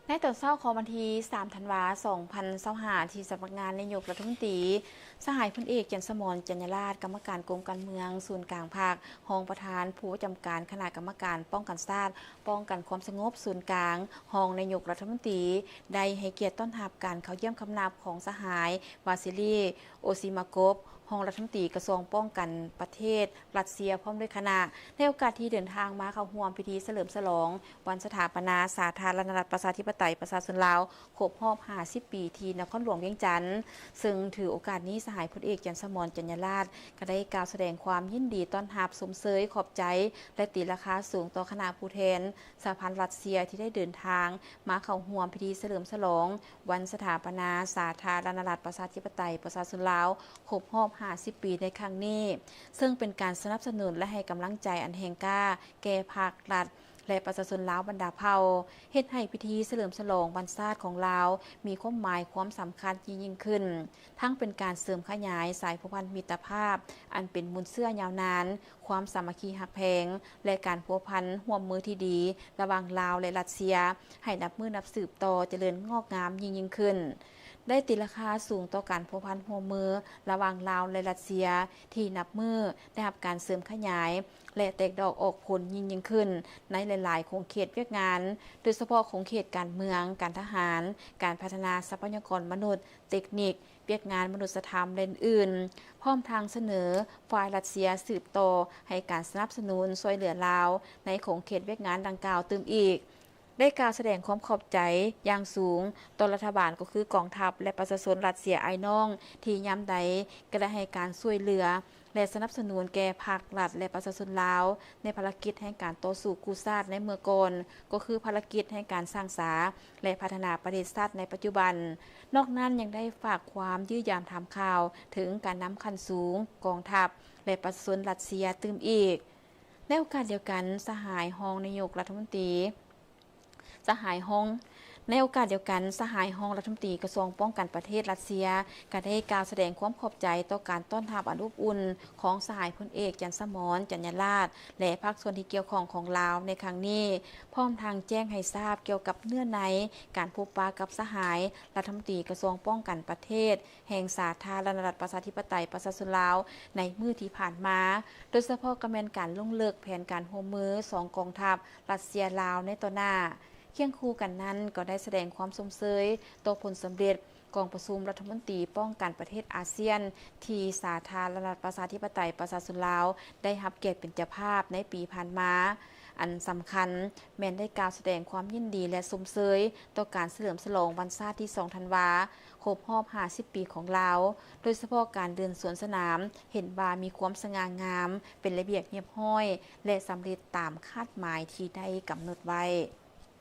ໃນຕອນເຊົ້າຂອງວັນທີສາມ ທັນວາ ສອງພັນຊາວຫ້າ ທີ່ສຳນັກງານນາຍົກລັດຖະມົນຕີ, ສະຫາຍພົນເອກ ຈັນສະໝອນ ຈັນຍາລາດ ກຳມະການກົມການເມືອງສູນກາງພັກ, ຮອງປະທານຜູ້ປະຈຳການຄະນະກຳມະການປ້ອງກັນຊາດ, ປ້ອງກັນຄວາມສະຫງົບສູນກາງ, ຮອງນາຍົກລັດຖະມົນຕີ ໄດ້ໃຫ້ກຽດຕ້ອນຮັບການເຂົ້າຢ້ຽມຄຳນັບຂອງສະຫາຍ ວາຊິລີ ໂອຊີມາກົບ ຮອງລັດຖະມົນຕີກະຊວງປ້ອງກັນປະເທດ ຣັດເຊຍ ພ້ອມດ້ວຍຄະນະ ໃນໂອກາດທີ່ເດີນທາງມາເຂົ້າຮ່ວມພິທີສະເຫຼີມສະຫຼອງວັນສະຖາປະນາສາທາລະນະລັດປະຊາທິປະໄຕປະຊາຊົນລາວ ຄົບຮອບຫ້າສິບປີ ທີ່ນະຄອນຫຼວງວຽງຈັນ. ເຊິ່ງຖືໂອກາດນີ້ ສະຫາຍພົນເອກ ຈັນສະໝອນ ຈັນຍາລາດ ກໍໄດ້ກ່າວສະແດງຄວາມຍິນດີຕ້ອນຮັບ, ຊົມເຊີຍຂອບໃຈ ແລະ ຕີລາຄາສູງຕໍ່ຄະນະຜູ້ແທນສະຫະພັນຣັດເຊຍ ທີ່ໄດ້ເດີນທາງມາເຂົ້າຮ່ວມພິທີສະເຫຼີມສະຫຼອງ ວັນສະຖາປະນາສາທາລະນະລັດປະຊາທິປະໄຕປະຊາຊົນລາວ ຄົບຮອບຫ້າສິບປີໃນຄັ້ງນີ້, ເຊິ່ງເປັນການສະໜັບສະໜູນ ແລະ ໃຫ້ກຳລັງໃຈອັນແຮງກ້າແກ່ພັກ, ລັດ ແລະ ປະຊາຊົນລາວບັນດາເຜົ່າ, ເຮັດໃຫ້ພິທີສະເຫຼີມສະຫຼອງວັນຊາດຂອງລາວ ມີຄວາມໝາຍຄວາມສຳຄັນຍິ່ງໆຂຶ້ນ, ທັງເປັນການເສີມຂະຫຍາຍສາຍພົວພັນມິດຕະພາບ ອັນເປັນມູນເຊື້ອຍາວນານ, ຄວາມສາມັກຄີຮັກແພງ ແລະ ການພົວພັນຮ່ວມມືທີ່ດີລະຫວ່າງລາວ ແລະ ຣັດເຊຍ ໃຫ້ນັບມື້ນັບສືບຕໍ່ຈະເລີນງອກງາມຍິ່ງໆຂຶ້ນ. ໄດ້ຕີລາຄາສູງຕໍ່ການພົວພັນຮ່ວມມືລະຫວ່າງລາວ ແລະ ຣັດເຊຍ ທີ່ນັບມື້ໄດ້ຮັບການເສີມຂະຫຍາຍ ແລະ ແຕກດອກອອກຜົນຍິ່ງໆຂຶ້ນໃນຫຼາຍໆຂົງເຂດວຽກງານ, ໂດຍສະເພາະຂົງເຂດການເມືອງ, ການທະຫານ, ການພັດທະນາຊັບພະຍາກອນມະນຸດ, ເຕັກນິກ, ວຽກງານມະນຸດສະທຳ ແລະ ອື່ນໆ, ພ້ອມທັງສະເໜີຝ່າຍຣັດເຊຍສືບຕໍ່ໃຫ້ການສະໜັບສະໜູນຊ່ວຍເຫຼືອລາວໃນຂົງເຂດວຽກງານດັ່ງກ່າວຕື່ມອີກ. ໄດ້ກ່າວສະແດງຄວາມຂອບໃຈຢ່າງສູງຕໍ່ລັດຖະບານ ກໍຄືກອງທັບ ແລະ ປະຊາຊົນຣັດເຊຍອ້າຍນ້ອງ ທີ່ຍາມໃດກໍໄດ້ໃຫ້ການຊ່ວຍເຫຼືອ ແລະ ສະໜັບສະໜູນແກ່ພັກ, ລັດ ແລະ ປະຊາຊົນລາວ ໃນພາລະກິດແຫ່ງການຕໍ່ສູ້ກູ້ຊາດໃນເມື່ອກ່ອນ, ກໍຄືພາລະກິດແຫ່ງການສ້າງສາ ແລະ ພັດທະນາປະເທດຊາດໃນປັດຈຸບັນ. ນອກນັ້ນຍັງໄດ້ຝາກຄວາມຢ້ຽມຢາມຖາມຂ່າວເຖິງການນຳຂັ້ນສູງ, ກອງທັບ ແລະ ປະຊາຊົນຣັດເຊຍຕື່ມອີກ. ໃນໂອກາດດຽວກັນ, ສະຫາຍຮອງນາຍົກລັດຖະມົນຕີ ສະຫາຍຮອງ ໃນໂອກາດດຽວກັນ, ສະຫາຍຮອງລັດຖະມົນຕີກະຊວງປ້ອງກັນປະເທດຣັດເຊຍ ກໍໄດ້ກ່າວສະແດງຄວາມຂອບໃຈຕໍ່ການຕ້ອນຮັບອັນອົບອຸ່ນຂອງສະຫາຍພົນເອກ ຈັນສະໝອນ ຈັນຍາລາດ ແລະ ພາກສ່ວນທີ່ກ່ຽວຂ້ອງຂອງລາວໃນຄັ້ງນີ້, ພ້ອມທັງແຈ້ງໃຫ້ຊາບກ່ຽວກັບເນື້ອໃນການພົບປະກັບສະຫາຍລັດຖະມົນຕີກະຊວງປ້ອງກັນປະເທດ ແຫ່ງສາທາລະນະລັດປະຊາທິປະໄຕປະຊາຊົນລາວໃນມື້ທີ່ຜ່ານມາ, ໂດຍສະເພາະກໍແມ່ນການລົງເລິກແຜນການຮ່ວມມືສອງກອງທັບ ຣັດເຊຍ-ລາວ ໃນຕໍ່ໜ້າ. ຄຽງຄູ່ກັນນັ້ນກໍໄດ້ສະແດງຄວາມຊົມເຊີຍຕໍ່ຜົນສຳເລັດກອງປະຊຸມລັດຖະມົນຕີປ້ອງກັນປະເທດອາຊຽນ ທີ່ສາທາລະນະລັດປະຊາທິປະໄຕປະຊາຊົນລາວໄດ້ຮັບກຽດເປັນເຈົ້າພາບໃນປີຜ່ານມາ. ອັນສຳຄັນແມ່ນໄດ້ກ່າວສະແດງຄວາມຍິນດີ ແລະ ຊົມເຊີຍຕໍ່ການສະເຫຼີມສະຫຼອງວັນຊາດທີສອງ ທັນວາ ຄົບຮອບຫ້າສິບປີຂອງລາວ, ໂດຍສະເພາະການເດີນສວນສະໜາມ ເຫັນວ່າມີຄວາມສະຫງ່າງາມ, ເປັນລະບຽບຮຽບຮ້ອຍ ແລະ ສຳເລັດຕາມຄາດໝາຍທີ່ໄດ້ກຳນົດໄວ້.